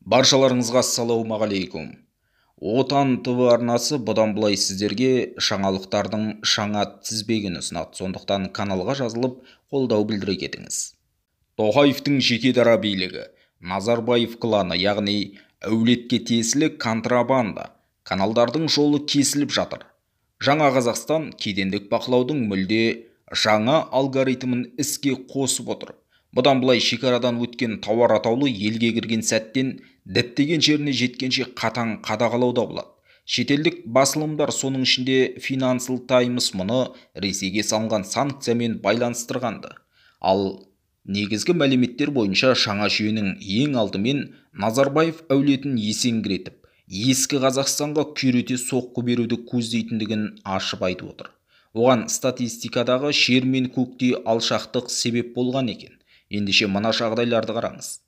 Баршаларыңызға ассалаумағалейкум. Отан ТВ арнасы бұдан былай сіздерге жаңалықтардың жаңа тізбегін ұсынады. Сондықтан каналға жазылып, қолдау білдіре кетіңіз. Тоқаевтың жеке дара билігі, Назарбаев кланы, яғни әулетке тиесілі контрабанда, каналдардың жолы кесіліп жатыр. Жаңа Қазақстан кедендік бақылаудың мүлде жаңа алгоритмін іске қосып отыр. Бұдан былай шекарадан өткен тауар атаулы елге кірген сәттен діттеген жеріне жеткенше қатаң қадағалауда болады. Шетелдік басылымдар, соның ішінде Financial Times, мұны Ресейге салынған санкциямен байланыстырғанды. Ал негізгі мәліметтер бойынша жаңа жүйенің ең алдымен Назарбаев әулетін есеңгіретіп, ескі Қазақстанға күйрете соққы беруді көздейтіндігін ашып айтып отыр. Оған статистикадағы жер мен көктей алшақтық себеп болған екен. Ендеше мына жағдайларды қараңыз.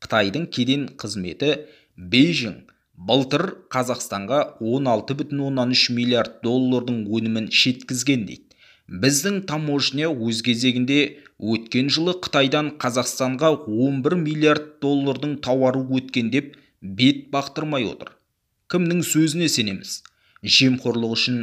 Қытайдың кеден қызметі Бейжің былтыр Қазақстанға 16,3 миллиард доллардың өнімін жеткізген дейді. Біздің таможня өз кезегінде өткен жылы Қытайдан Қазақстанға 11 миллиард доллардың тауары өткен деп бет бақтырмай отыр. Кімнің сөзіне сенеміз? Жемқорлық үшін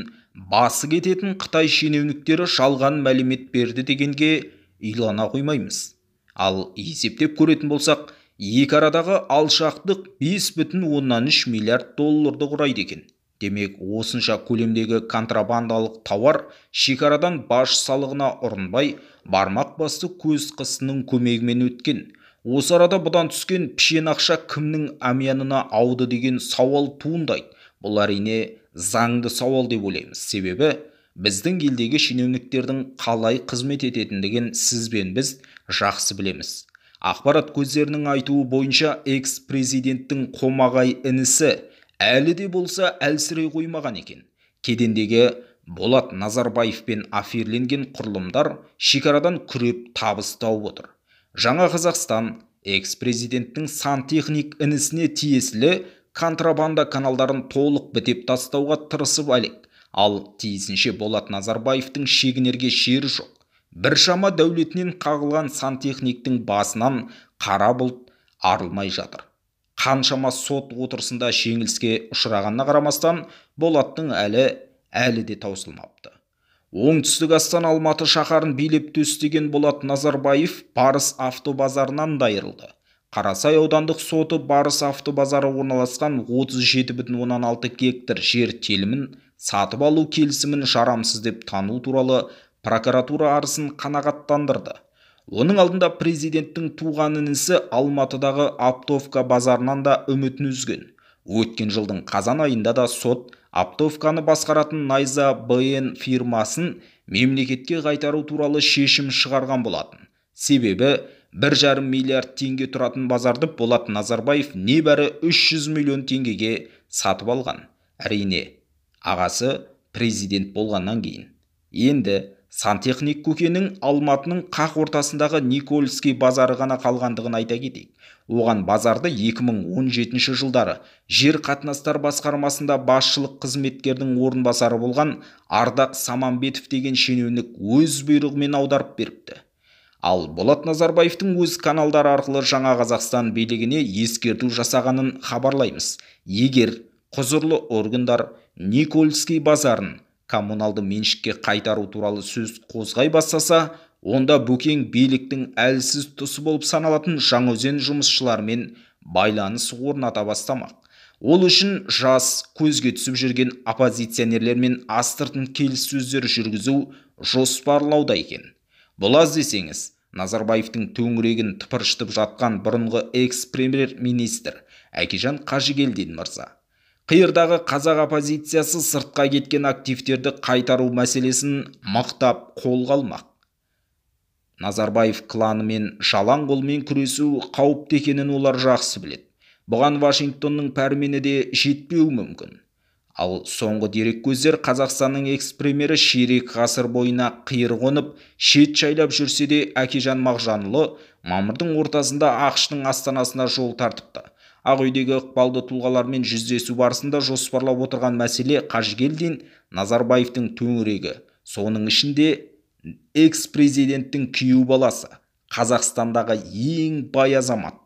басы кететін Қытай шенеуніктері жалған мәлімет берді дегенге илана қоймаймыз. Ал есептеп көретін болсақ, екі арадағы алшақтық 5,3 миллиард долларды құрайды екен. Демек, осынша көлемдегі контрабандалық тауар шекарадан баж салығына ұрынбай, бармақ басты көз қысының көмегімен өткен. Осы арада бұдан түскен пішен ақша кімнің әмиянына ауды деген сауал туындайды. Бұл әрине заңды сауал деп ойлаймыз. Себебі біздің елдегі шенеуніктердің қалай қызмет ететіндігін сіз бен біз жақсы білеміз. Ақпарат көздерінің айтуы бойынша экс-президенттің қомағай інісі әлі де болса әлсірей қоймаған екен. Кедендегі Болат Назарбаевпен аферленген құрылымдар шекарадан күреп табыс тауып отыр. Жаңа Қазақстан экс-президенттің сантехник інісіне тиесілі контрабанда каналдарын толық бітеп тастауға тырысып әлек. Ал тиісінше Болат Назарбаевтың шегінерге жері жоқ. Біршама дәулетінен қағылған сантехниктің басынан қара бұлт арылмай жатыр. Қаншама сот отырысында жеңіліске ұшырағанына қарамастан Болаттың әлі де таусылмапты. Оңтүстік Астана Алматы шаһарын билеп төстеген Болат Назарбаев Барыс автобазарынан да айырылды. Қарасай аудандық соты Барыс автобазары орналасқан 37,6 гектар жер телімін сатып алу келісімін жарамсыз деп тану туралы прокуратура арызын қанағаттандырды. Оның алдында президенттің туған інісі Алматыдағы Оптовка базарынан да үмітін үзген. Өткен жылдың қазан айында да сот Оптовканы басқаратын Найза БН фирмасын мемлекетке қайтару туралы шешім шығарған болатын. Себебі 1,5 миллиард теңге тұратын базарды Болат Назарбаев небәрі 300 миллион теңгеге сатып алған. Әрине, ағасы президент болғаннан кейін. Енді сантехник көкенің Алматының қақ ортасындағы Никольский базары ғана қалғандығын айта кетейік. Оған базарды 2017 жылдары жер қатынастар басқармасында басшылық қызметкердің орынбасары болған Ардақ Самамбетов деген шенеунік өз бұйрығымен аударып беріпті. Ал Болат Назарбаевтың өз каналдары арқылы Жаңа Қазақстан билігіне ескерту жасағанын хабарлаймыз. Егер құзырлы органдар Никольский базарын коммуналды меншікке қайтару туралы сөз қозғай бастаса, онда Бөкең биліктің әлсіз тұсы болып саналатын Жаңаөзен жұмысшыларымен байланыс орната бастамақ. Ол үшін жас көзге түсіп жүрген оппозиционерлермен астыртын келіссөздер жүргізу жоспарлауда екен. Бұл аз десеңіз, Назарбаевтың төңірегін тыпыршытып жатқан бұрынғы экс-премьер-министр Әкежан Қажыгелдин мырза. Қиырдағы қазақ оппозициясы сыртқа кеткен активтерді қайтару мәселесін мықтап қолға алмақ. Назарбаев кланымен жалаң қолмен күресу қауіпті екенін олар жақсы біледі. Бұған Вашингтонның пәрмені де жетпеуі мүмкін. Ал соңғы дереккөздер Қазақстанның экс-премьері ширек ғасыр бойына қиыр қонып, шет жайлап жүрсе де Әкежан Мағжанұлы мамырдың ортасында АҚШ-тың астанасына жол тартыпты. Ақ үйдегі ықпалды тұлғалармен жүздесу барысында жоспарлап отырған мәселе Қажыгелдин Назарбаевтың төңірегі, соның ішінде экс-президенттің күйеу баласы, Қазақстандағы ең бай азамат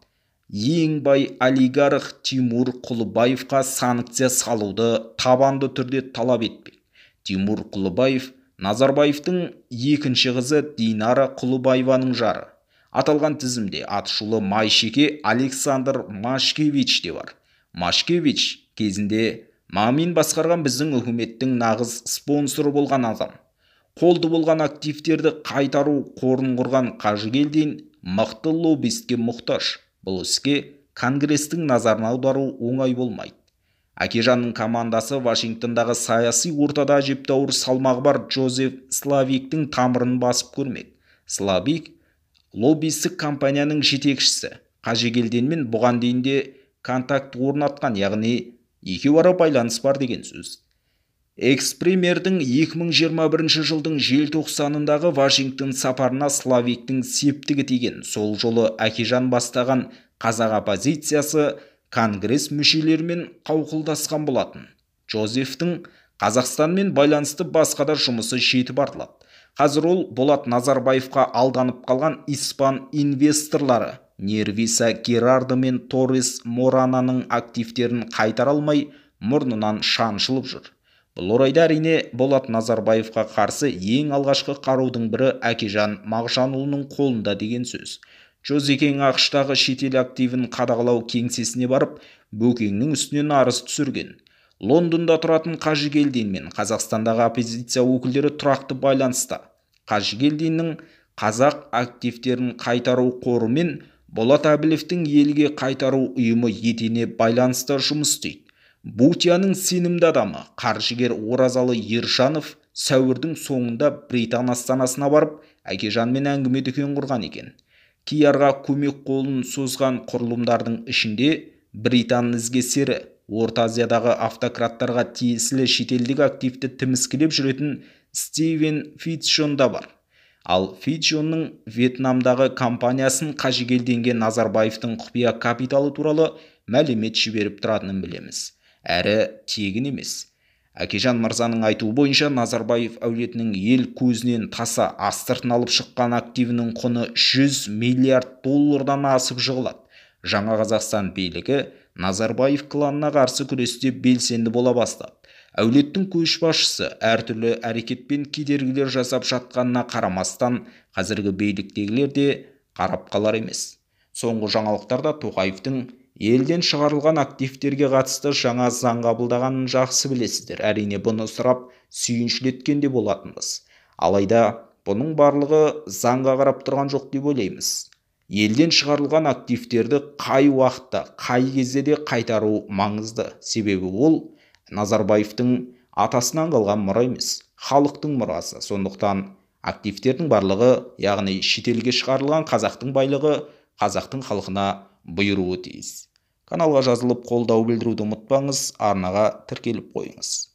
ең бай олигарх Тимур Құлыбаевқа санкция салуды табанды түрде талап етпек. Тимур Құлыбаев Назарбаевтың екінші қызы Динара Құлыбаеваның жары. Аталған тізімде атышулы майшеке Александр Машкевич те бар. Машкевич кезінде Мамин басқарған біздің үкіметтің нағыз спонсоры болған адам. Қолды болған активтерді қайтару қорын құрған Қажыгелдин мықты лоббистке мұқтаж. Бұл іске Конгрестің назарын аудару оңай болмайды. Әкежанның командасы Вашингтондағы саяси ортада әжептәуір салмағы бар Джозеф Славиктің тамырын басып көрмек. Славик лоббистік компанияның жетекшісі. Қажыгелдинмен бұған дейін де контакт орнатқан, яғни екеуара байланыс бар деген сөз. Экс-премьердің 2021 жылдың желтоқсанындағы Вашингтон сапарына Славиктің септігі тиген. Сол жолы Әкежан бастаған қазақ оппозициясы Конгресс мүшелерімен қауқылдасқан болатын. Джозефтің Қазақстанмен байланысты басқа да жұмысы жетіп артылады. Қазір ол Болат Назарбаевқа алданып қалған испан инвесторлары Нервиса Герардо мен Торрес Морананың активтерін қайтара алмай мұрнынан шаншылып жүр. Бұл орайда әрине Болат Назарбаевқа қарсы ең алғашқы қарудың бірі Әкежан Мағжанұлының қолында деген сөз. Джозекең ақш-тағы шетел активін қадағалау кеңсесіне барып, Бөкеңнің үстінен арыз түсірген. Лондонда тұратын Қажыгелдин мен Қазақстандағы оппозиция өкілдері тұрақты байланыста. Қажыгелдиннің қазақ активтерін қайтару қоры мен Болат Әбілевтің елге қайтару ұйымы етене байланыста жұмыс істейді. Бутияның сенімді адамы қаржыгер Оразалы Ержанов сәуірдің соңында Британ астанасына барып, Әкежанмен әңгіме дүкен құрған екен. Киярға көмек қолын созған құрылымдардың ішінде Британ ізгесері, Орта Азиядағы автократтарға тиесілі шетелдік активті тіміскілеп жүретін Стивен Фитчон да бар. Ал Фитчонның Вьетнамдағы компаниясын Қажыгелдинге Назарбаевтың құпия капиталы туралы мәлімет жіберіп тұратынын білеміз. Әрі тегін емес. Әкежан мырзаның айтуы бойынша Назарбаев әулетінің ел көзінен таса астыртын алып шыққан активінің құны 100 миллиард доллардан асып жығылады. Жаңа Қазақстан билігі Назарбаев кланына қарсы күресте белсенді бола бастады. Әулеттің көшбасшысы әртүрлі әрекетпен кедергілер жасап жатқанына қарамастан қазіргі биліктегілер де қарап қалар емес. Соңғы жаңалықтарда Тоқаевтың елден шығарылған активтерге қатысты жаңа заң қабылдағанын жақсы білесіздер. Әрине бұны сұрап сүйіншілеткен де болатынбыз. Алайда бұның барлығы заңға қарап тұрған жоқ деп ойлаймыз. Елден шығарылған активтерді қай уақытта, қай кезде де қайтару маңызды. Себебі ол Назарбаевтың атасынан қалған мұра емес, халықтың мұрасы. Сондықтан активтердің барлығы, яғни шетелге шығарылған қазақтың байлығы қазақтың халқына бұйыруы тиіс. Каналға жазылып қолдау білдіруді ұмытпаңыз, арнаға тіркеліп қойыңыз.